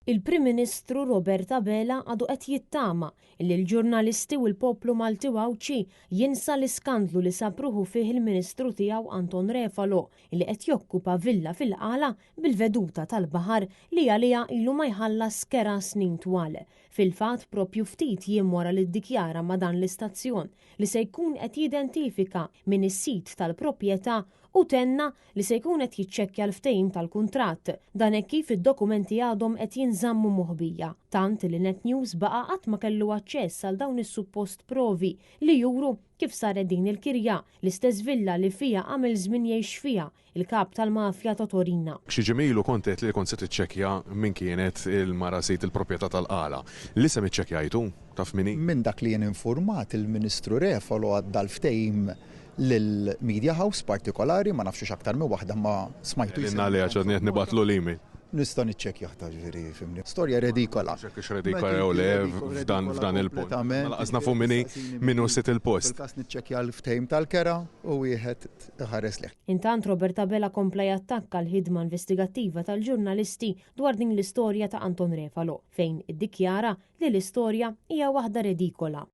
Il-Prim Ministru Robert Abela għadu qed jittama li l-ġurnalisti u l-poplu Malti u Għawdxi jinsa l-iskandlu li sab ruħu fih il-Ministru tiegħu Anton Refalo li qed jokkupa villa fil-Qala bil-veduta tal-baħar li għaliha ilu ma jħallas kera snin twal. Fil-fatt propju ftit jiem wara li ddikjara ma' dan l-istazzjon li se jkun qed jidentifika min is-sid tal-proprjetà u tenna li se jkun qed jiċċekkja l-ftehim tal-kuntratt. Dan hekk kif id-dokumenti għadhom qed jinżammu moħbija. Tant li Net News baqa' qatt ma kellu aċċess għal dawn is-suppost provi li juru kif saret din il-kirja, l-istess villa li fiha għamel żmien jgħix fiha il-kap tal-mafja Totò Riina. Xi ġimgħa ilu kont għedt li kont se tiċċekkja min kienet il-mara sid il-proprjetà tal-Qala. L-isem iċċekkjajtu? Taf min hi? Minn dak li jien infurmat, il-Ministru Refalo għadda l-ftehim lil media house partikolari, ma nafx hux aktar minn waħda imma smajtu jsemmi. Għidilna għaliha għax għadni qed nibgħatlu l-email. Nista' niċċekkjah ta' ġifieri fimni. Storja redikola. Mhux jekk hix redikola jew le f'dan f'dan il-punt. Ma lanqas nafu min hi min hu sid il-post. Fil-każ niċċekkja l-ftehim tal-kera u wieħed iħares lejh. Intant Robert Abela kompla jattakka l-ħidma investigattiva tal-ġurnalisti dwar din l-istorja ta' Anton Refalo fejn iddikjara li l-istorja hija waħda redikola.